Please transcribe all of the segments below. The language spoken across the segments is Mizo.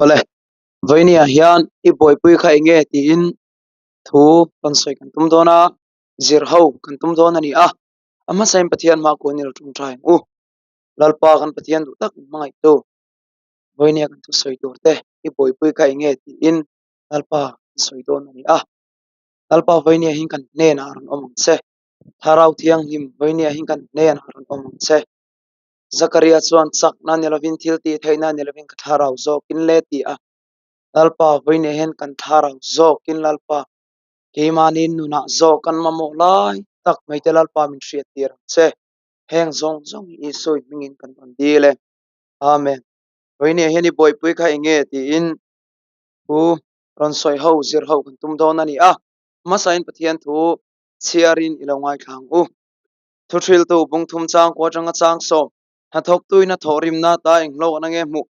Awle, vawinia hian i buaipui kha eng nge tiin thu rawn sawi kan tum dawn a, zir ho kan tum dawn a ni a. A hmasain Pathian hma kun ilo tawngtai ang u. Lalpa kan Pathian duh tak min hmangaihtu, vawinia kan thusawi tur te i buaipui kha eng nge tiin Lalpa kan sawi dawn a ni a. Lalpa vawinia hian kan hnenah rawn awm ang che. Thlarau Thianghlim vawinia hian kan hnenah rawn awm ang che. Zakaria chuan chakna ni lovin thil tih theihna ni lovin ka thlarau zawkin le ti a. Lalpa vawinia hian kan thlarau zawkin Lalpa keimahni nunah zawk kan mamawh lai tak mai te Lalpa min hriat tir ang che. Heng zawng zawng hi Isua hmingin kan rawn dil e. Amen. Vawinia hian i buaipui kha eng nge tiin thu rawn sawi ho zir ho kan tum dawn a ni a. Hmasain Pathian thu chhiarin i lo ngaithla ang u. Thuhriltu bungthum chang kua atanga chang sawm, hnathawktuin a thawhrimna ta enghlawhna nge hmuh?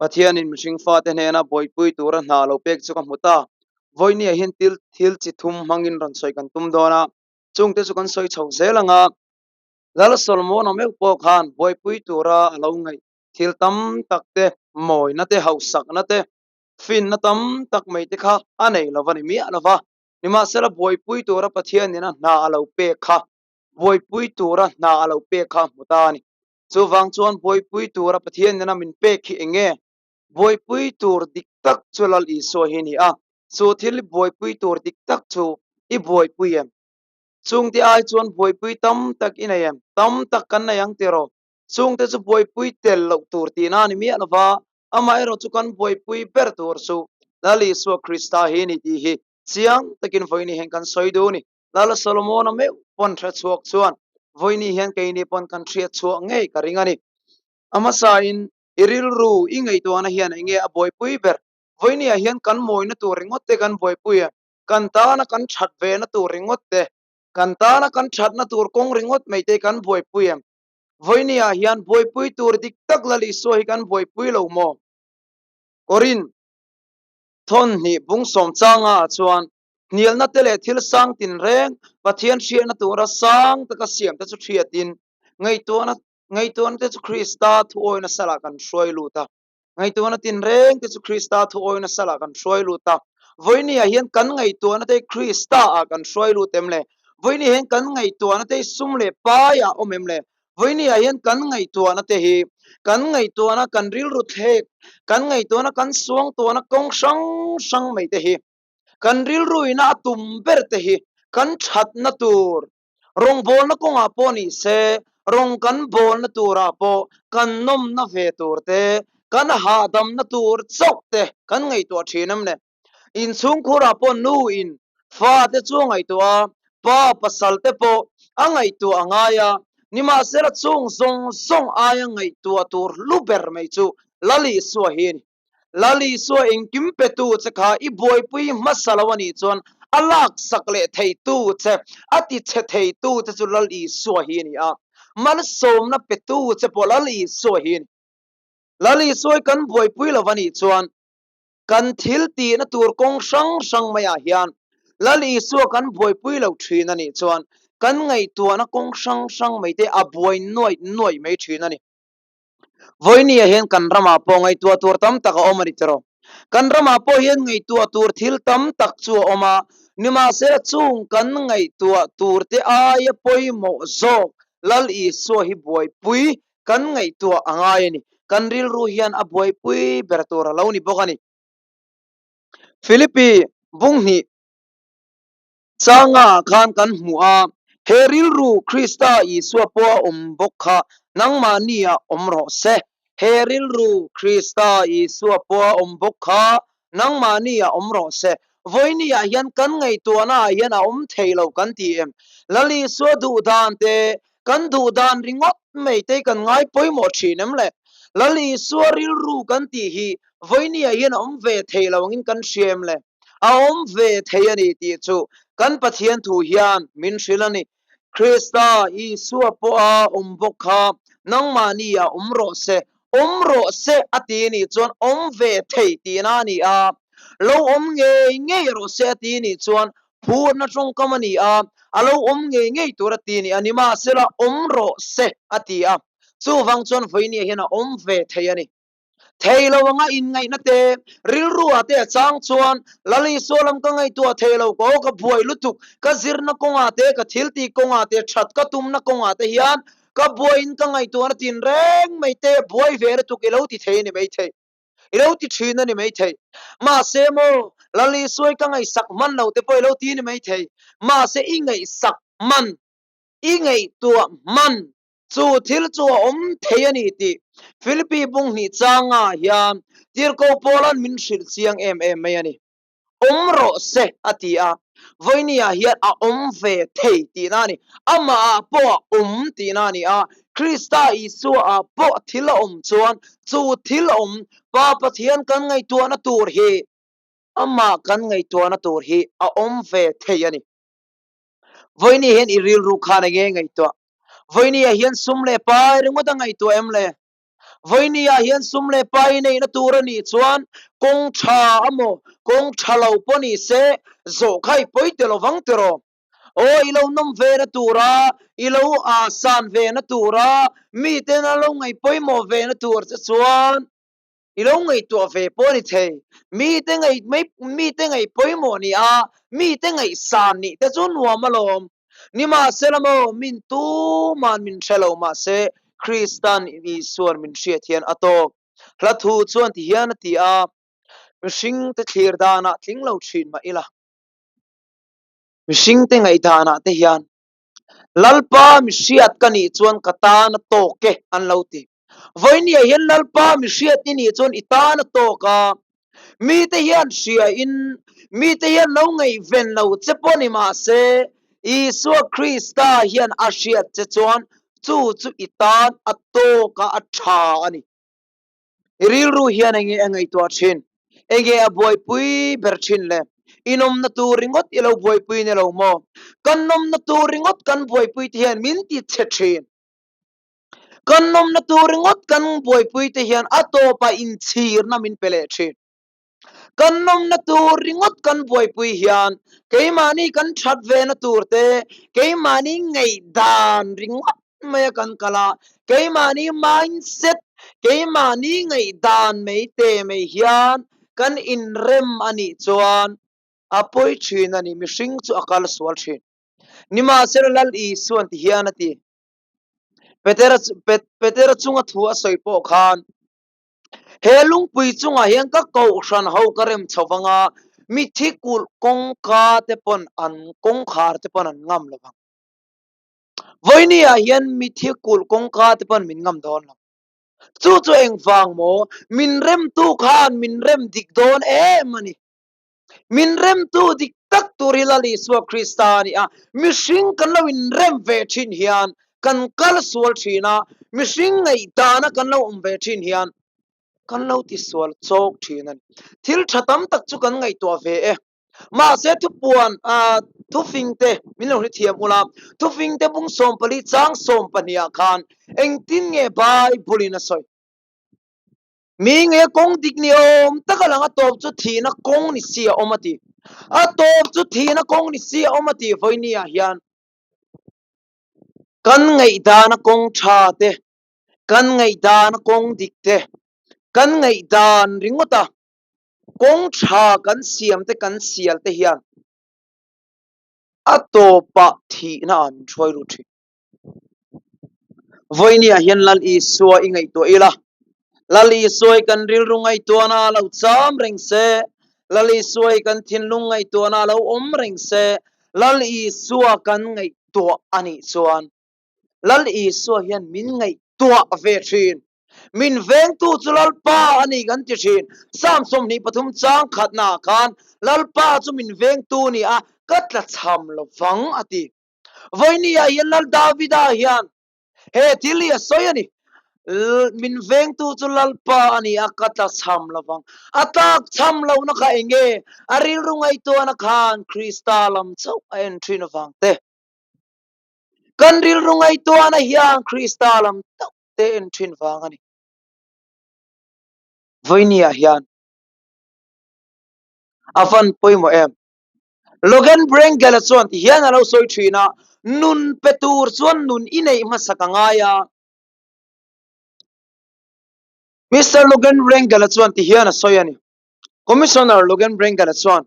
Pathianin mihring fate hnena buaipui tura hna lo pek chu ka hmu ta. Vawinia hian thil thil chi thum hmangin rawn sawi kan tum dawn a, chungte chu kan sawi chho zel ang a. Lal Solomon-a meuh pawh khan buaipui tura a lo ngaih thil tam tak te, mawina te, hausakna te, finna tam tak mai te kha a nei lo va ni miah lo va. Nimahsela buaipui tura Pathianin a hna a lo pek kha buaipui tura hna a lo pek kha a hmu ta a ni. Chuvang chuan buaipui tura Pathian nena min pek hi eng nge? Buaipui tur dik tak chu Lal Isua hi a ni a, chu thil i buaipui tur dik tak chu i buaipui em? Chungte ai chuan buaipui tam tak i nei em? Tam tak kan nei ang tiraw? Chungte chu buaipui tel loh tur tihna a ni miah lova, amaherawh chu kan buaipui ber tur chu Lal Isua Krista hi a ni tih hi chiang takin vawiin hian kan sawi duh a ni. Lal Solomona meuh pawn hre chhuak chuan vawiin hian keini pawn kan hriat chhuah ngei ka ring a ni. A hmasain i rilru i ngaihtuahna hian eng nge a buaipui ber? Vawiin hian kan mawina tur ringawt te kan buaipui a, kan tana kan that vena tur ringawt te, kan tana kan thatna tur kawng ringawt mai te kan buaipui em? Vawiin hian buaipui tur dik tak Lal Isua hi kan buaipui lo maw? Korin thawnhnih bungsawm changa ah chuan Hnialna te leh thil sang tinreng Pathian hriatna tura sang taka siam te chu hriatin ngaihtuahna ngaihtuahna te chu Krista thuawina salah kan hruai lut a. Ngaihtuahna tinreng te chu Krista thuawina salah kan hruai lut a. Vawinia hian kan ngaihtuahna te Krista ah kan hruai lut em le? Vawinia hian kan ngaihtuahna te sum leh pai ah awm em le? Vawinia hian kan ngaihtuahna te hi kan ngaihtuahna kan rilru thlek kan ngaihtuahna kan suangtuahna kawng hrang hrang mai te hi Kan rilruina a tum ber te hi kan thatna tur, rawngbawlna kawngah pawh ni se, rawng kan bawlna turah pawh kan nawmna ve tur te, kan hahdamna tur chauh te kan ngaihtuah thin em le? Inchhungkhurah pawh nu in fa te chu a ngaihtuah a, pa pasal te pawh a ngaihtuah a ngai a, nimahsela chung zawng zawng aia ngaihtuah tur hlu ber mai chu Lal Isua hi a ni. Lal Isua engkim petu che kha i buaipui hmasa lo a nih chuan a laksak leh theitu che, a ti chhe theitu che chu Lal Isua hi a ni a. Malsawmna petu che pawh Lal Isua hi a ni. Lal Isua hi kan buaipui lo a nih chuan kan thil tihna tur kawng hrang hrang maiah hian Lal Isua kan buaipui lo thin a nih chuan kan ngaihtuahna kawng hrang hrang mai te a buai nuaih nuaih mai thin a ni. Vawinia hian kan ramah pawh ngaihtuah tur tam tak a awm a ni tiraw? Kan ramah pawh hian ngaihtuah tur thil tam tak chu a awm a, nimahsela chung kan ngaihtuah tur te aia pawimawh zawk Lal Isua hi buaipui kan ngaihtuah a ngai a ni. Kan rilru hian a buaipui ber tur a lo ni bawk a ni. Philippi bunghnih. Changa khan kan hmu a, he rilru Krista Isua pawh a awm bawk kha nangmahni ah awm rawh se. He rilru Krista Isua pawh a awm bawk kha nangmahni ah awm rawh se. Vawiini ah hian kan ngaihtuahna ah hian a awm thei lo kan ti em? Lal Isua duh dan te, kan duh dan ringawt mai te kan ngai pawimawh thin em le? Lal Isua rilru kan tih hi vawiini ah hian a awm ve thei lo angin kan hria em le? A awm ve thei a ni tih chu kan Pathian thu hian min hrilh a ni. Krista Isua pawha awm bawk kha nangmahni ah awm rawh se, awm rawh se a ti nih chuan awm ve thei tihna a ni a, lo awm ngei ngei rawh se a ti nih chuan phurna tawngkam a ni a, a lo awm ngei ngei tur a ti nih a ni. Mahsela awm rawh se a ti a, chuvang chuan vawinia hian a awm ve thei a ni. Thei lo anga inngaihna te, rilru ah te a chang chuan Lal Isua lam ka ngaihtuah thei lo ka aw ka buai lutuk, ka zirna kawngah te, ka thiltih kawngah te, that ka tumna kawngah te hian ka buaiin ka ngaihtuahna tin reng mai te buai ve lutuk i lo ti thei a ni maithei. I lo ti thin a ni maithei. Mahse maw Lal Isua i ka ngaihsak hman lo te pawh i lo ti a ni maithei. Mahse i ngaihsak hman, i ngaihtuah hman Chu thil chu a awm thei a ni tih Philippi bunghnih changah hian Tirhkoh Paula'n min hrilh chiang em em mai a ni. Awm rawh se a ti a, vawinia hian a awm ve thei tihna a ni. Amahah pawh a awm tihna a ni a, Krista Isuaah pawh thil a awm chuan chu thil awm Pa Pathian kan ngaihtuahna tur hi amah kan ngaihtuahna tur hi a awm ve thei a ni. Vawiini hian i rilru khan enge ngaihtuah? Vawiini ah hian sum leh pai ringawt a ngaihtuah em le? Vawiini ah hian sum leh pai neihna tur a nih chuan kawng tha amaw kawng tha lo pawh ni se zawh kha i pawi tel lovang tiraw? Aw i lo nawm ve na tura, i lo ah san ve na tura, miten an lo ngaih pawimawh ve na tur che chuan I lo ngaihtuah ve pawh a ni thei. Mite ngaih mai, mite ngaih pawimawh ni a, mite ngaihsan nih te chu nuam alawm. Nimahsela maw, min tuman min hre lo mahse Kristan Isuan min hriat hian a tawk. Hla thu chuan ti hian a ti a, Mihringte thlir danah tling lo thin mah ila. Mihringte ngaihdanah te hian Lalpa mi hriat ka nih chuan ka tan a tawk e an lo ti. Vawinia hian Lalpa mi hriat i nih chuan i tan a tawk a, mite hian hria in mite hian lo ngaihven lo che pawh ni mah se Isua Krista hian a hriat che chuan chu chu i tan a tawk a, a tha a ni. I rilru hian enge a ngaihtuah thin? Enge a buaipui ber thin le? I nawmna tur ringawt i lo buaipui ni lo maw? Kan nawmna tur ringawt kan buaipui te hian min ti chhe thin. Kan nawmna tur ringawt kan buaipui te hian a tawpah inchhirna min pe leh thin. Kan nawmna tur ringawt kan buaipui hian keimahni kan that vena tur te, keimahni ngaihdan ringawt maia kan kal a, keimahni mindset, keimahni ngaihdan mai te mai hian kan inrem a nih chuan a pawi thin a ni, mihring chu a kal sual thin. Nimahsela Lal Isuan ti hian a ti, Petera Petera chunga thu a sawi pawh khan, He lungpui chungah hian ka kohhran ho ka rem chho vang a, mithi kulh kawngka te pawn an kawngkhar te pawn an ngam lo vang. Vawiini ah hian mithi kulh kawngka te pawn min ngam dawn lo. Chu chu engvang maw? Min remtu khan min rem dik dawn em a ni. Min remtu dik tak tur hi Lal Isua Krista a ni a, mihring kan lo inrem ve thin hian kan kal sual thin a, mihring ngaihdana kan lo awm ve thin hian kan lo tisual chawk thin a ni. Thil tha tam tak chu kan ngaihtuah ve e. Mahse thupuan thufingte min lo hrethiam ula, thufingte bung 14 chang 12 ah khan engtin nge Bible-in a sawi? Mi nge kawng dik ni awm tak a lang a tawp chu thihna kawng ni si a awm a ti. A tawp chu thihna kawng ni si a awm a ti vawiini ah hian kan ngaihdana kawng tha te, kan ngaihdana kawng dik te, kan ngaihdan ringawt a kawng tha kan siam te kan sial te hian a tawpah thihna ah min hruai lut thin. Vawiini ah hian Lal Isua i ngaihtuah ila, Lal Isua i kan rilru ngaihtuahna a lo cham reng se, Lal Isua i kan thinlung ngaihtuahna a lo awm reng se, Lal Isua kan ngaihtuah a nih chuan Lal Isua hian min ngaihtuah ve thin. Min vengtu chu Lalpa a ni kan ti thin. Psalm 23 chang khatna ah khan Lalpa chu min vengtu a ni a, ka tlachham lovang a ti. Vawiini ah hian Lal Davida hian he thil hi a sawi a ni. Min vengtu chu Lalpa a ni a, ka tla cham lovang. A tlak cham lohna kha eng nge? A rilru ngaihtuahna khan Krista lam chauh a en thin avang te. Kan rilru ngaihtuahna hian Krista lam chauh te en thin vang a ni. Vawiini ah hian a van pawimawh em? Logan Brengel-a chuan ti hian a lo sawi thin a, Nun pe tur chuan nun i neih hmasak a ngai a. Mister Logan Wrangel-a chuan ti hian a sawi a ni. Commissioner Logan Wrangel-a chuan,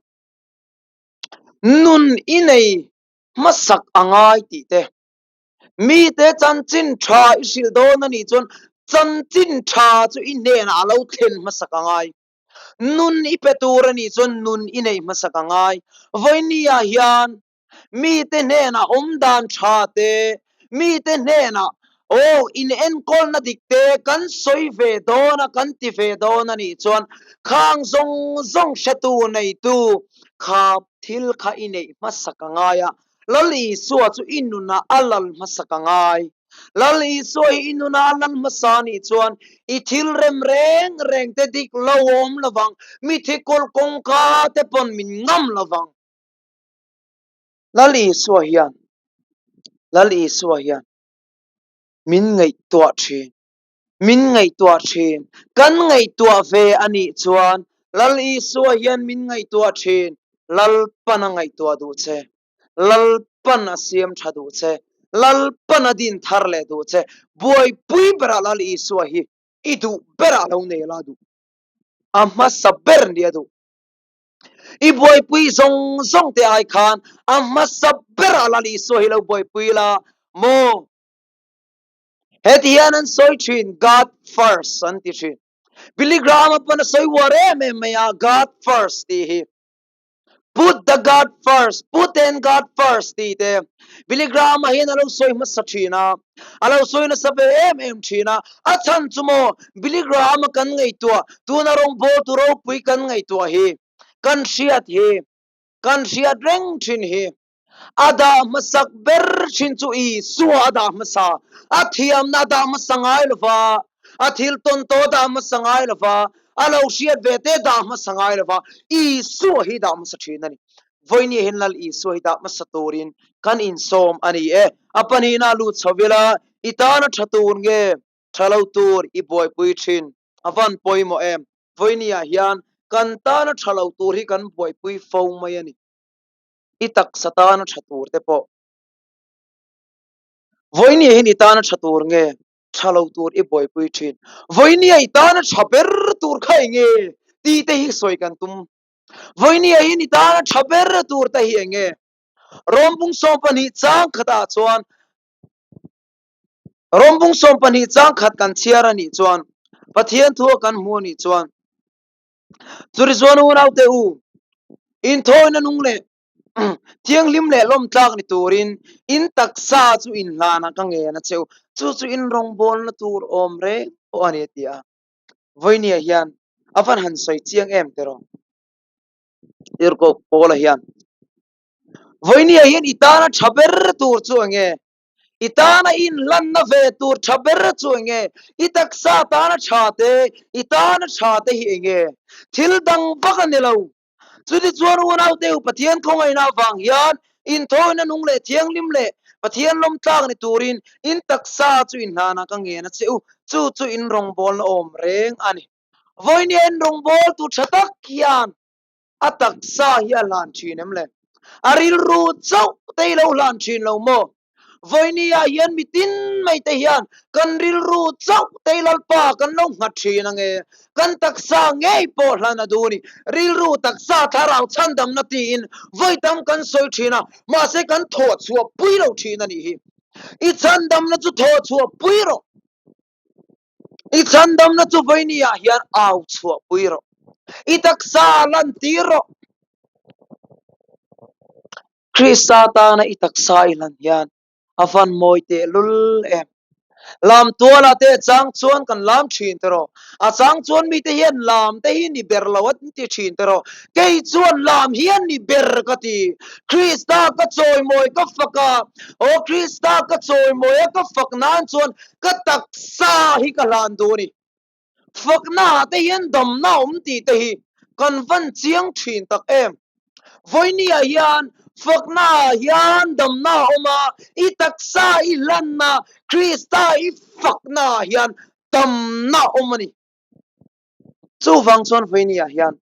Nun i nei hmasak a ngai tih te, mite chanchin tha i hrilh dawn a nih chuan chanchin tha chu i hnenah a lo thlen hmasak a ngai. Nun i pe tur a nih chuan nun i nei hmasak a ngai. Vawinia hian mite hnenah awmdan tha te, mite hnenah aw inenkawlna dik te kan sawi ve dawn a, kan ti ve dawn a nih chuan khang zawng zawng hretu neitu kha thil kha i neih hmasak a ngai a, Lal Isua chu i nunah a lal hmasak a ngai. Lal Isua hi i nunah a lal hmasa a nih chuan i thil rem reng reng te dik lo awm lovang, mithi kawlh kawngka te pawn min ngam lovang. Lal Isua hian, Lal Isua hian min ngaihtuah thin, min ngaihtuah thin. Kan ngaihtuah ve a nih chuan Lal Isua hian min ngaihtuah thin, Lalpan a ngaihtuah duh che, Lalpan a siam tha duh che, Lalpan a din thar leh duh che. Buaipui berah Lal Isua hi i duh berah lo nei la duh, a hmasa ber nia duh. I buaipui zawng zawng te ai khan a hmasa ber a Lal Isua hi lo buaipui la maw? Heti hian an sawi thin, God first an ti thin. Billy Graham-a pawn a sawi uar em em mai a, God first tih hi. Put the God first, put in God first tih te. Billy Graham-a hian a lo sawi hmasa thin a, a lo sawi nasa ve em em thin a. A chhan chu maw, Billy Graham-a kan ngaihtuah, tuna rawngbawltu ropui kan ngaihtuah hi, kan hriat hi, kan hriat reng thin hi. A dah hmasak ber thin chu Isua a dah hmasa, a thiamna a dah hmasa ngai lo va, a thil tawn tawh a dah hmasa ngai lo va, a lo hriat ve te dah hmasa ngai lo va, Isua hi dah hmasa thin a ni. Vawinia hian Lal Isua hi dah hmasa turin kan insawm a ni e. A pahnihna lut chho ila, i tana tha tur nge tha lo tur i buaipui thin a van pawimawh em? Vawinia hian kan tana tha lo tur hi kan buaipui fo mai a ni. I taksa tana tha tur te pawh. Vawinia hian i tana tha tur nge tha lo tur i buaipui thin? Vawinia i tana tha ber tur kha eng nge tih te hi sawi kan tum. Vawinia hian i tana tha ber tur te hi eng nge? Rawmbung 12 chang khatah chuan Rawmbung 12 chang khat kan chhiar a nih chuan Pathian thu a kan hmu a nih chuan Churi chuan unaute u, inthawina nung leh thianghlim leh lawmtlak ni turin in taksa chu inhlanah ka ngen a che u, chu chu in rawngbawlna tur awm reng pawh a ni a ti a. Vawinia hian a van han sawi chiang em tiraw? Tirhkoh Paula hian, Vawinia hian i tana tha ber tur chu eng nge? I tana inhlanna ve tur tha ber chu eng nge? I taksa tana tha te, i tana tha te hi eng nge? Thil dang vak a ni lo. Chutichuan unaute u Pathian khawngaihna avang hian inthawina nung leh thianghlim leh Pathian lawmtlak ni turin in taksa chu inhlanah ka ngen a che u, chu chu in rawngbawlna awm reng a ni. Vawinia in rawngbawltu tha tak hian a taksa hi a hlan thin em le? A rilru chauh te i lo hlan thin lo maw? Vawinia hian mitin mai te hian kan rilru chauh te i Lalpa kan lo nghat thin ange. Kan taksa ngei pawh hlan a duh a ni. Rilru, taksa, thlarau chhandamna tiin vawi tam kan sawi thin a, mahse kan thawh chhuah pui lo thin a nih hi. I chhandamna chu thawh chhuah pui rawh. I chhandamna chu vawinia hian au chhuah pui rawh. I taksa lan tir rawh. Krista tana i taksa i hlan hian a van mawi tehlul em. Lam tualah te a chang chuan kan lam thin te rawh. A chang chuan mite hian lam te hi ni ber lo an ti thin te rawh. Kei chuan lam hian ni ber ka ti. Krista ka chawimawi ka fak a, aw Krista ka chawimawi a ka fak nan chuan ka taksa hi ka hlan duh a ni. Fakna ah te hian damna a awm tih te hi kan van chiang thin tak em. Vawinia hian fakna ah hian damna a awm a, i taksa i hlanna, Krista i fakna ah hian damna a awm a ni. Chuvang chuan vawinia hian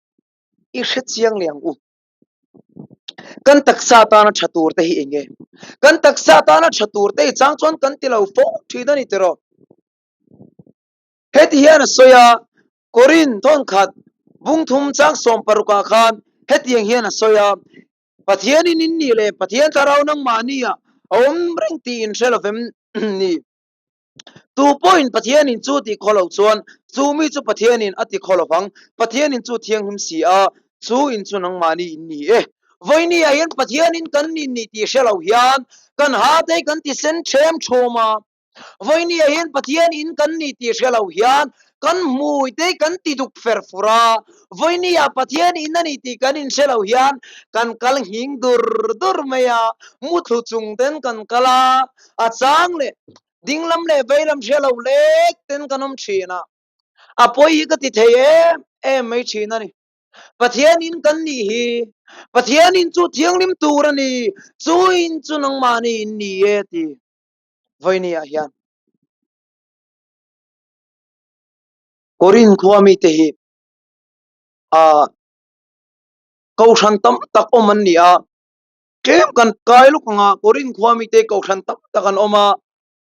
i hre chiang leh ang u. Kan taksa tana tha tur te hi eng nge? Kan taksa tana tha tur te hi chang chuan kan ti lo fo thin a ni tiraw? Heti hian a sawi a, Korin thawnkhat bungthum chang sawmparukah khan hetiang hian a sawi a, Pathianin in nih leh Pathian thlarau nangmahni ah a awm reng tih in hre lovem ni. Tu pawhin Pathianin chu ti khaw lo chuan chu mi chu Pathianin a ti khaw lovang, Pathianin chu thianghlim si a, chu in chu nangmahni in ni e. Vawinia hian Pathianin kan nin nih tih hre lo hian kan ha te kan ti sen ṭhem ṭhawm a. Vawinia hian Pathian in kan ni tih hre lo hian kan hmui te kan ti duk fer fur a. Vawinia Pathian in a ni tih kan inhre lo hian kan kal nghing dur dur mai a, muthlu chung ten kan kal a, a chang leh dinglam leh veilam hre lo lek ten kan awm thin a. A pawi hi ka ti thei em em mai thin a ni. Pathian in kan nih hi, Pathian in chu thianghlim tur a ni, chu in chu nangmahni in ni e ti. Vawinia hian Korin khua mite hi ah kohhran tam tak awm an ni a, tlem kan kai lawk ang a, Korin khua mite kohhran tam tak an awm a,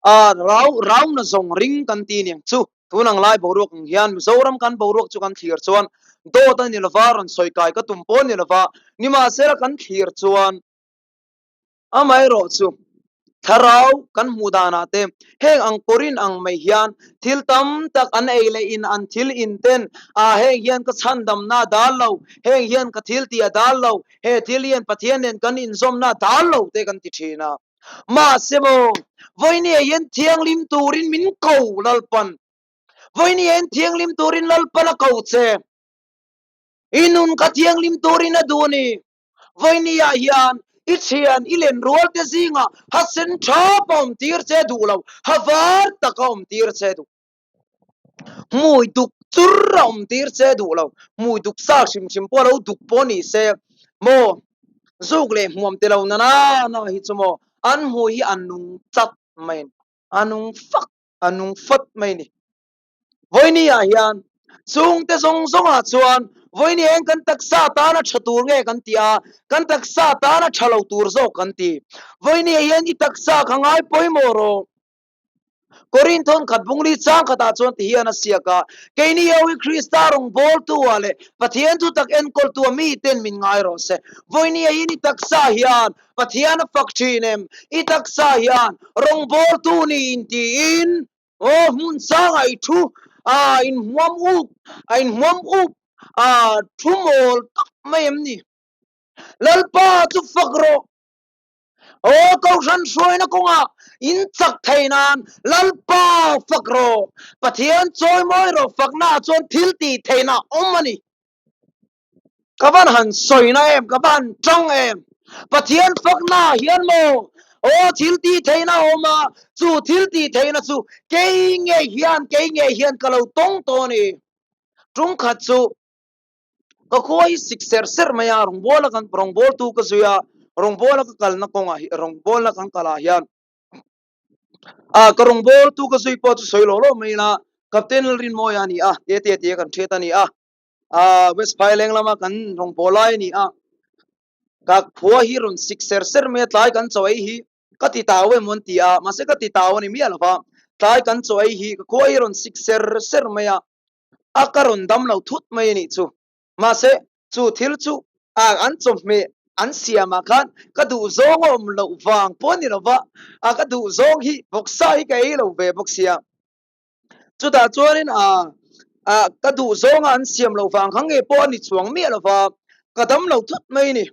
ah rau rauna zawng ring kan ti aniang chu tun ang lai boruak ang hian Mizoram kan boruak chu kan thlir chuan dawt a ni lova rawn sawi kai ka tum pawh a ni lova, nimahsela kan thlir chuan. Amaherawhchu, thlarau kan hmuh danah te heng ang kawrin ang mai hian thil tam tak an ei leh in an thil in ten ah heng hian ka chhandamna a dal lo, heng hian ka thil tih a dal lo, he thil hian Pathian nen kan inzawmna a dal lo te kan ti thin a. Mahse maw, vawinia hian thianghlim turin min ko Lalpan. Vawinia hian thianghlim turin Lalpan a ko che. I nun kha thianghlim turin a duh a ni. Vawinia hian i thian i len rual te zingah ha sen thap a awm tir che duh lo, ha var tak a awm tir che duh. Hmui duk chur a awm tir che duh lo, hmui duk sa hrim hrim pawh lo duk pawh ni se maw zuk leh hmuam te lo na na na hi chu maw an hmui hi a nung chat mai a ni, a nung fak a nung fat mai a ni. Vawinia hian chungte zawng zawngah chuan vawinia hian kan taksa tana tha tur nge kan ti a, kan taksa tana tha lo tur zawk kan ti. Vawinia hian i taksa kha ngai pawimawh rawh. Korinthon khat bungli chang khatah chuan ti hian a siak a, Keini ho hi Krista rawngbawltu-ah leh Pathian thutak enkawltu-ah miten min ngai rawh se. Vawinia hian i taksa hian Pathian a fak thin em? I taksa hian rawngbawltu niin tiin Aw hmun sangah i thu a inhmuam up a inhmuam up a thu mawl tak mai em ni? Lalpa chu fak rawh. Aw Kohhran hruaina kawngah in chak thei nan Lalpa fak rawh. Pathian chawimawi rawh faknaah chuan thil tih theihna a awm a ni. Ka van han sawina em, ka va han tang em. Pathian fakna ah hian maw, aw thil tih theihna a awm a, chu thil tih theihna chu kei ngei hian, kei ngei hian ka lo tawng tawh a ni. Tungkhat chu ka khua hi sik ser ser mai a, rawngbawla kan rawngbawltu ka zui a, rawngbawla ka kalna kawngah hi rawngbawlna kan kalah hian a ka rawngbawltu ka zui pawh chu sawi lawh lawh mai ila, Captain Lalrinmawia a ni a, te te tia kan hriat a ni a. Ah West Phaileng lama kan rawngbâwl lai a ni a, ka khua hi rawn sik ser ser mai a, tlai kan chaw ei hi ka ti tau em an ti a, mahse ka ti tau a ni miah lo va, tlai kan chaw ei hi ka khua hi rawn sik ser ser mai a, a ka rawn dam lo thut mai a nih chu, mahse chu thil chu ah an chawhmeh an siamah khan ka duh zawng a awm loh vang pawh a ni lo va, a ka duh zawng hi vawksa hi ka ei lo ve bawk sia. Chutah chuanin ah ah ka duh zawnga an siam loh vang kha nge pawh a ni chuang miah lo va, ka dam lo thut mai a ni.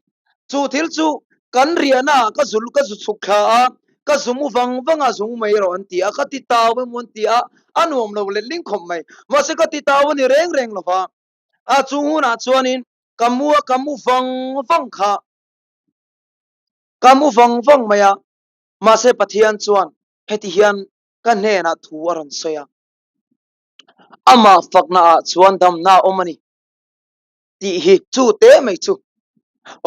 Chu thil chu kan riahna ah ka zu ka zu chhuk thla a, ka zu mu vang vang a, zu mu mai erawh an ti a, ka ti tau emaw an ti a, a nuam lo letling khawp mai. Mahse ka ti tau a ni reng reng lo va, a chu hunah chuanin ka mu a, ka mu vang vang kha, ka mu vang vang mai a, mahse Pathian chuan heti hian ka hnenah thu a rawn sawi a, amah fakna ah chuan damna a awm a ni tih hi chu te mai chu.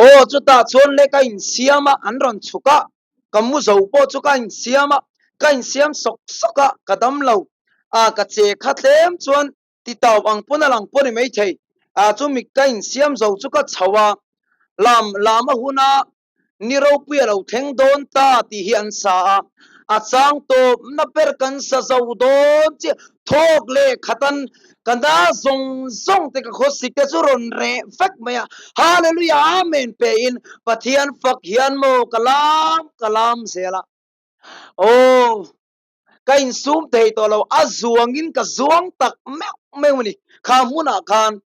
Aw chutah chuan le ka insiam a, an rawn chhuk a, ka mu zo pawh chu ka insiam a, ka insiam sawk sawk a, ka dam lo a, ka che kha tlem chuan ti tau ang pawn a lang pawh a ni maithei a, chumi ka insiam zo chu ka chho a, lam lam a hun a, Ni ropui a lo thleng dawn ta tih hi an sa a. A chang tawpna ber kan sa zo dawn chiah. Thawk leh khatan ka na zawng zawng te ka khawsik te chu rawn reh vek mai a. Hallelujah Amen pe in Pathian fak hian maw ka lam ka lam zel a. Aw ka insum thei tawh lo a zuangin ka zuang tak meuh meuh a ni kha hmunah khan.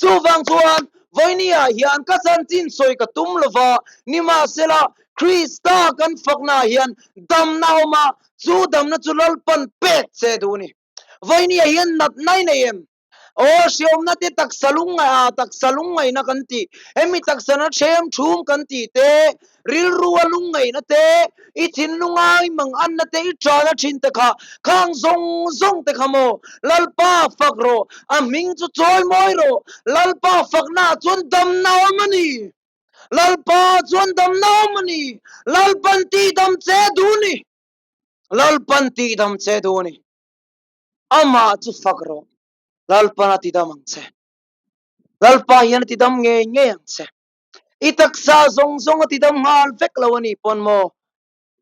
Chuvang chuan vawinia hian ka chanchin sawi ka tum lova, nimahsela Krista kan faknaah hian damna a awm a, chu damna chu Lalpan pek che duh a ni. Vawinia hian natna i nei em? Aw, hriawmna te taksa lungngaih a, taksa lungngaihna kan tih, hemi taksa na ṭhem ṭhum kan tih te, rilru a lungngaihna te, i thinlunga i manganna te, i ṭana ṭhin te kha, khang zawng zawng te kha maw? Lalpa fak rawh, a hming chu chawi mawi rawh, Lalpa faknaah chuan damna a awm a ni. Lalpa chuan damna a awm a ni. Lalpan tihdam che duh a ni. Lalpan tihdam che duh a ni. Amah chu fak rawh, Lalpan a tidam ang che. Lalpa hian a tidam ngei ngei ang che. I taksa zawng zawng a tidam nghal vek lo a nih pawn maw?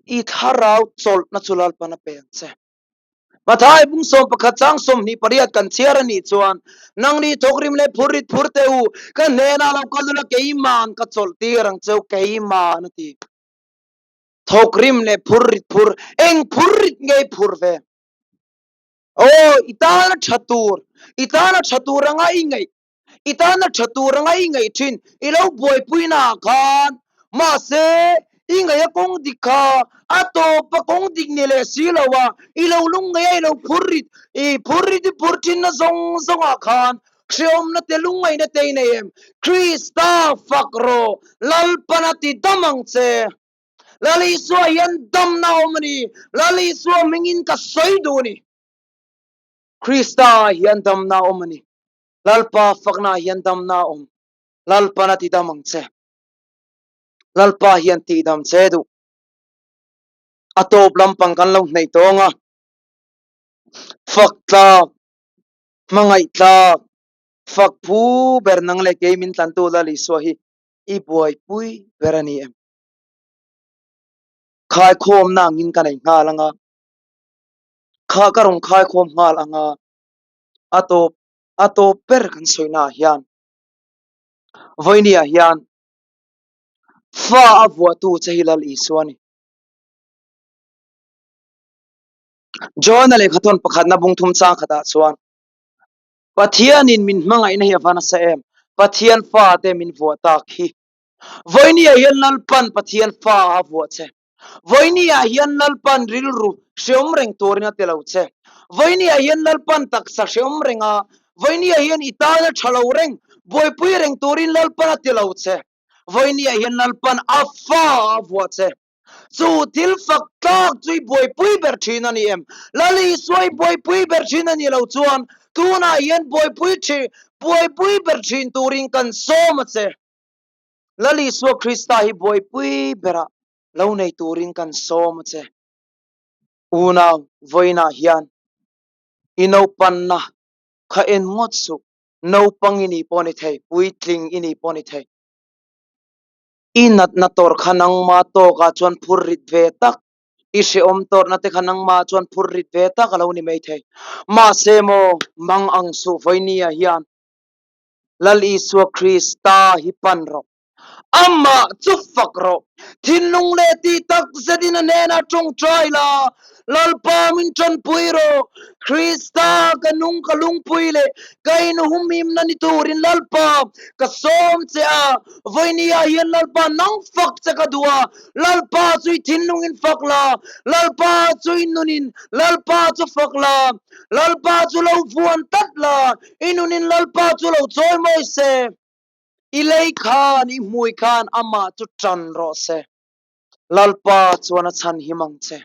I thlarau chawlhna chu Lalpan a pe ang che. Mathai bung 11 chang 28 kan chhiar a nih chuan, Nangni thawkrim leh phurrit phur teh u, ka hnenah lo kal ula keima'n ka chawlh tir ang cheu, keima'n a ti. Thawkrim leh phurrit phur, eng phurrit nge i phur ve? Aw, i tana tha tur, i tana tha tur anga i ngaih, i tana tha tur anga i ngaih thin, i lo buaipuina ah khan, mahse i ngaih a kawng dik kha a tawp a kawng dik ni leh si lo a, i lo lungngaih a i lo phur rit, i phur rit i phur thin na zawng zawng ah khan hreawmna te lungngaihna te i nei em? Krista fak rawh, Lalpan a ti dam ang che. Lal Isua hian damna a awm a ni. Lal Isua hmingin ka sawi duh a ni. Krista ah hian damna a awm a ni. Lalpa fakna ah hian damna a awm. Lalpan a tidam ang che. Lalpa hian tihdam che duh. A tawp lampang kan lo hnaih tawng a. Fak tlak, hmangaih tlak, fak phu ber nang leh kei min tlantu Lal Isua hi i buaipui ber a ni em? Khaikhawmna angin ka nei nghal anga, kha ka rawn khaikhawm nghal anga, a tawp a tawp ber kan sawina ah hian vawiini ah hian fa a vuahtu che hi Lal Isua a ni. John-a lehkhathawn pakhatna bung thum chang khatah chuan Pathianin min hmangaihna hi a va nasa em? Pathian fate min vuah tak hi. Vawinia hian Lalpan Pathian fa a vuah che. Vawinia hian Lalpan rilru hreawm reng turin a ti lo che. Vawinia hian Lalpan taksa hreawm reng a, vawinia hian i tana tha lo reng, buaipui reng turin Lalpan a ti lo che. Vawinia hian Lalpan a fa a vuah che. Chu thil fak tlak chu i buaipui ber thin a ni em? Lal Isua i buaipui ber thin a nih loh chuan tunah hian buaipui thin, buaipui ber thin turin kan sawm a che. Lal Isua Krista hi buaipui berah lo nei turin kan sawm a che. Unau, vawiinah hian i naupanna kha en ngawt suh, naupang i nih pawh a ni thei, puitling i nih pawh a ni thei. I natna tawrh kha nangma tawkah chuan phur rit ve tak, i hrehawm tawrhna te kha nangma chuan phur rit ve tak a lo ni maithei. Mahse maw, mang ang suh vawinia hian Lal Isua Krista hi pan rawh. Amah chu fak rawh. Thinlung leh tih tak zetin a hnenah tawngtai la, Lalpa min tanpui rawh. Krista ka nung ka lungpui leh ka inhumhimna ni turin Lalpa ka sawm che a, Vawinia hian Lalpa nang fak che ka duh a, Lalpa chu i thinlungin fak la, Lalpa chu i nunin Lalpa chu fak la, Lalpa chu lo vuan tlat la, i nunin Lalpa chu lo chawi mawi se, i lei khan i hmui khan amah chu tan rawh se. Lalpa chuan a chhan him ang che,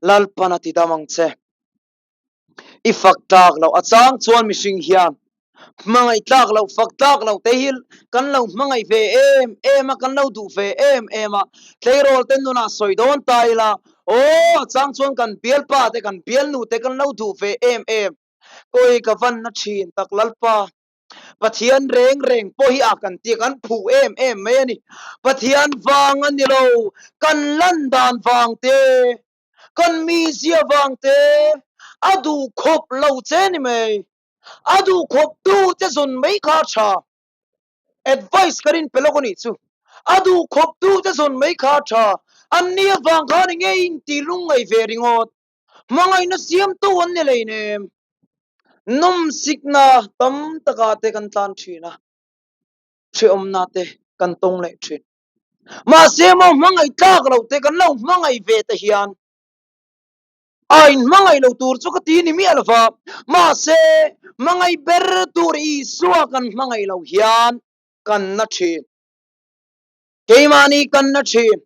Lalpan a tidam ang che. I fak tlak loh a chang chuan mihring hian hmangaih tlak loh fak tlak loh te hi kan lo hmangaih ve em em a, kan lo duh ve em em a, tleirawl te nunah sawi dawn ta ila aw a chang chuan kan bialpa te kan bialnu te kan lo duh ve em em kawi ka van na thin tak Lalpa Pathian reng reng pawh hi a kan tih kan phuh em em mai a ni. Pathian vang a ni lo, kan lan dan vang te. Kan mizia vang te a duh khawp lo che ni mai. A duh khawp tu te zawn mai kha a tha. Advice ka rin pe lawk a nih chu. A duh khawp tu te zawn mai kha a tha. An ni avang khan enge intih lungngaih ve ringawt. Hmangaihna siamtu an ni leinem. Nawmsikna tam takah te kan tlan thin a, hrehawmna te kan tawng leh thin. Mahse maw hmangaih tlak lo te kan lo hmangaih ve te hian a inhmangaih lo tur chu ka ti ni miah lova, mahse hmangaih ber tur Isua kan hmangaih lo hian kan na thin. Keimahni kan na thin.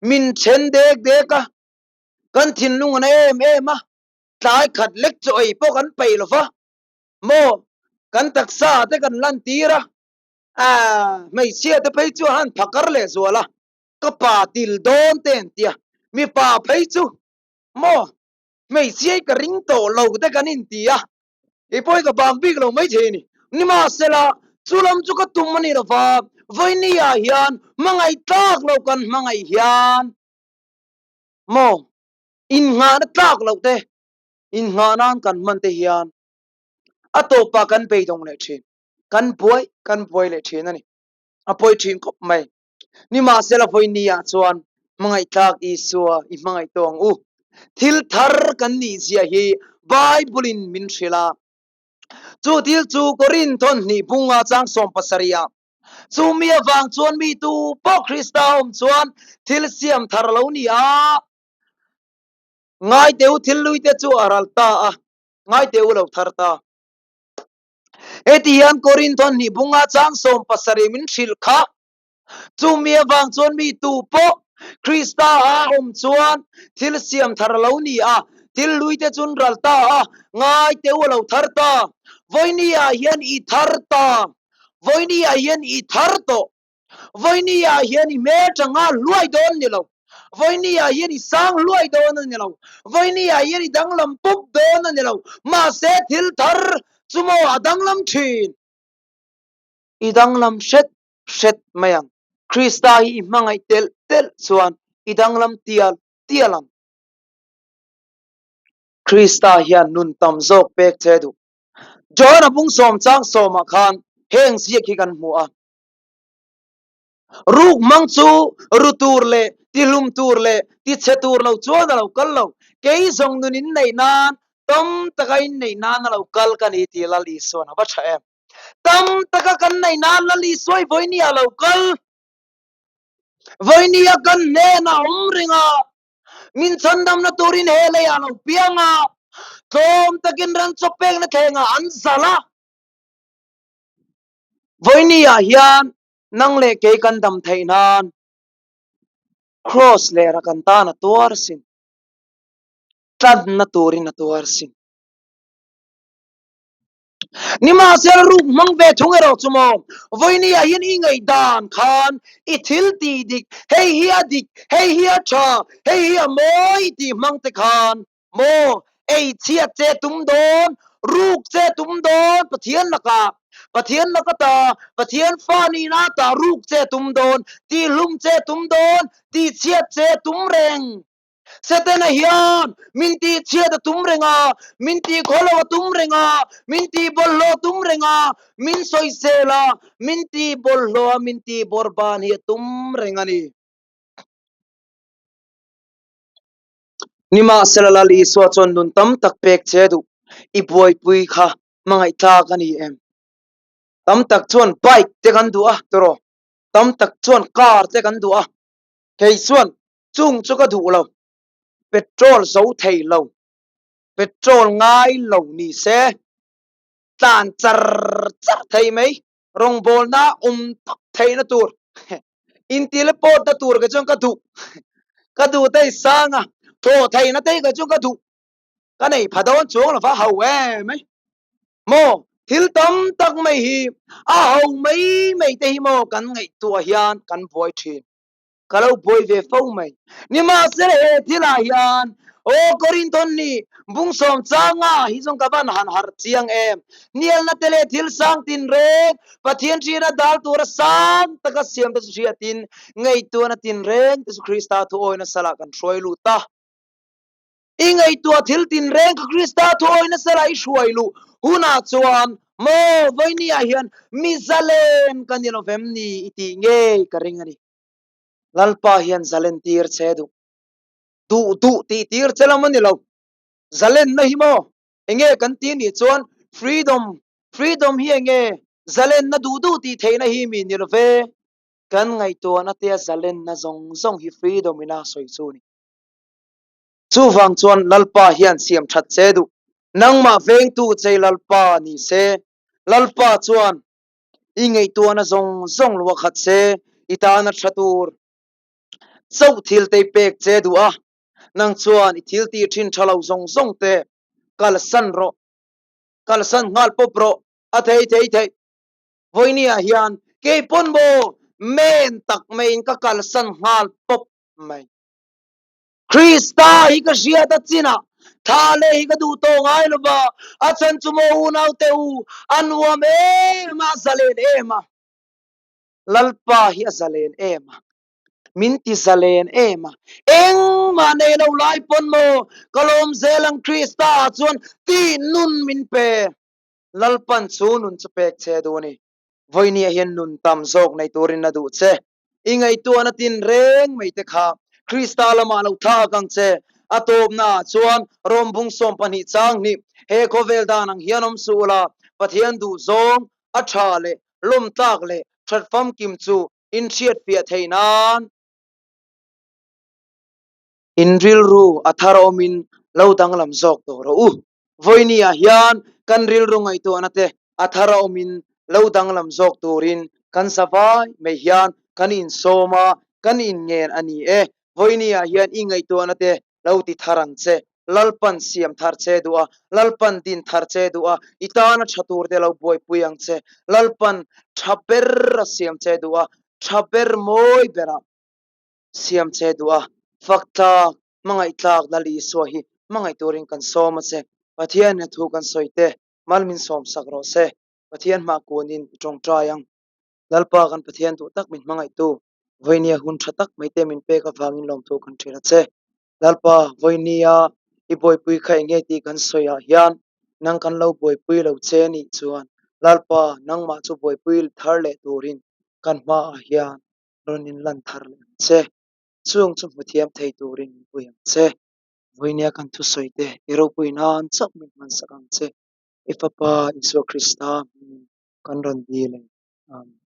Min then dek dek a, kan thinlung a na em em a, tlai khat lek chaw ei pawh kan peih lo va, maw kan taksa te kan lan tir a, aah hmeichhia te phei chu a han phakar leh zual a, ka pa til dawn te an tia, mipa phei chu maw hmeichhia hi ka ring tawh lo te kan inti a, kei pawh hi ka bang bik lo maithei a ni, nimahsela chu lam chu ka tum a ni lo va, vawiini ah hian hmangaih tlak lo kan hmangaih hian. Maw? Innghahna tlak loh te, innghah nan kan hman te hian a tawpah kan beidawng leh thin, kan buai kan buai leh thin a ni. A pawi thin khawp mai. Nimahsela vawiini ah chuan hmangaih tlak Isua i hmangaih tawh ang u. Thil thar kan nih zia hi Bible in min hrilh a. Chu thil chu Korinthon hnih bunga chang 70 ah Chu mi avang chuan mi tu pawh Krista awm chuan thil siam thar lo ni a, ngaiteu thil lui te chu a ral ta a, ngaiteu lo thar ta. Heti hian Korinthon hnih bunga chang 70 min hrilh kha, Chu mi avang chuan mi tu pawh Krista a awm chuan thil siam thar lo ni a, thil lui te chun ral ta a, ngaiteu a lo thar ta. Vawiini ah hian i thar ta. Vawiini ah hian i thar tawh. Vawiini ah hian i hmel tha nghal hluai dawn ni lo. Vawiini ah hian i sang hluai dawn a ni lo. Vawiini ah hian i danglam pup dawn a ni lo. Mahse thil thar chu maw a danglam thin. I danglam hret hret mai ang. Krista hi i hmangaih telh telh chuan i danglam tial tial ang. Krista hian nun tam zawk pek che duh. John a bung sawm chang sawmah khan heng ziak hi kan hmu a. Ruk hmang chu ru tur leh tihlum tur leh tichhe tur lo chuan a lo kal lo. Kei zawng nun in neih nan, tam taka in neih nan a lo kal ka ni tih Lal Isuan a va tha em. Tam taka kan neih nan Lal Isua hi vawiini a lo kal. Vawiini a kan hnenah a awm reng a. Min chhandamna turin he leiah a lo piang a, tlawm takin ran chaw pekna thlengah an zalh a. Vawiini ah hian nang leh kei kan dam theih nan Kraws lera kan tan a tuar sin, tlanna turin a tuar sin. Nimahsela ruk hmang ve thung erawh chu maw, vawiini ah hian i ngaihdan khan i thil tih dik, hei hi a dik, hei hi a tha, hei hi a mawi tih hmang te khan maw ei chhiat che tum dawn, ruk che tum dawn, Pathian lakah, Pathian laka ta, Pathian fa nihna ta ruk che tum dawn, tihhlum che tum dawn, tihchhiat che tum reng. Setana hian min tihchhiat a tum reng a, min tihkhawlo a tum reng a, min tihbawlhhlawh a tum reng a, min sawisel a, min tihbawlhhlawh a, min tihbawrban hi a tum reng a ni. Nimahsela Lal Isua chuan nun tam tak pek che duh i buaipui kha hmangaihtlak a ni em? Tam tak chuan bike te kan duh a tiraw? Tam tak chuan car te kan duh a, kei chuan Chung chu ka duh lo, petrol zo thei lo, petrol ngai lo ni se, tlan char char thei mai, rawngbawlna awm tak theihna tur, inti-lepawtna tur kei chuan ka duh, ka duh te i sang a, thaw theihna te kei chuan ka duh, ka nei pha dawn chuang lo va ho em mai, maw thil tam tak mai hi a ho mai mai te hi maw kan ngaihtuah hian kan buai thin. Ka lo buai ve fo mai. Nimahsela he thilah hian aw Korinthon nih bung sawm changa hi zawng ka van han harh chiang em. Hnialna te leh thil sang tinreng Pathian hriatna dal tura sang taka siam te chu hriatin ngaihtuahna tinreng te chu Krista thuawina salah kan hruai lut a. I ngaihtuah thil tinreng kha Krista thuawina sela i hruai luh hunah chuan maw vawinia hian mi zalen ka ni lo vem ni i tih ngei ka ring a ni. Lalpa hian zalen tir che duh duh duh tih tir che lam a ni lo. Zalenna hi maw enge kan tih nih chuan freedom freedom hi enge zalenna duh duh tih theihna hi mi ni lo ve. Kan ngaihtuahna te a zalenna zawng zawng hi freedom ina sawi chu a ni. Chuvang chuan Lalpa hian siam that che duh. Nangmah vengtu che Lalpa ni se. Lalpa chuan i ngaihtuahna zawng zawng luah khat se i tana tha tur chauh thil te i pek che duh a. Nang chuan i thil tih thin tha lo zawng zawng te kalsan rawh. Kalsan nghal pawp rawh. A thei thei thei. Vawinia hian kei pawn maw men tak maiin ka kalsan nghal pawp mai. Krista hi ka hriat a chinah thla leh hi ka duh tawh ngai lo va, a chhan chu maw unaute u, a nuam em a, a zalen em a. Lalpa hi a zalen em a, min ti zalen em a, engmah nei lo lai pawn maw ka lawm zel ang Krista ah chuan tih nun min pe. Lalpan chu nun chu pek che duh a ni. Vawinia hian nun tam zawk nei turin a duh che. I ngaihtuahna tin reng mai te kha Krista lamah lo thlak ang che. A tawpnaah chuan Rom bung 12 chang hnih, He khawvel dan ang hian awm suh ula, Pathian duh zawng, a tha leh lawmtlak leh that famkim chu in hriatfiah theih nan. In rilru a thar awmin lo danglam zawk tawh rawh u. Vawinia hian kan rilru ngaihtuahna te a thar awmin lo danglam zawk turin kan zavai mai hian kan insawm a, kan inngen a ni e. Vawinia hian i ngaihtuahna te lo ti thar ang che. Lalpan siam thar che duh a, Lalpan din thar che duh a, i tana tha tur te lo buaipui ang che. Lalpan tha ber a siam che duh a, tha ber mawi berah siam che duh a, fak tlak, hmangaih tlak Lal Isua hi hmangaih turin kan sawm a che. Pathian in a thu kan sawi te, mal min sawm sak rawh se. Pathian hmah kunin i tawngtai ang. Lalpa kan Pathian duh tak min hmangaihtu, vawinia hun tha tak mai te min pek avangin lawmthu kan hrilh a che. Lalpa, vawinia i buaipui kha enge tih kan sawi ah hian nang kan lo buaipui lo che nih chuan Lalpa nangmah chu buaipui thar leh turin kan hmaah hian rawn inlan thar leh ang che. Chung chu hmu thiam thei turin min pui ang che. Vawinia kan thusawi te i ropui nan chauh min hmansak ang che. I Fapa Isua Krista hmingin kan rawn dil e. Amen.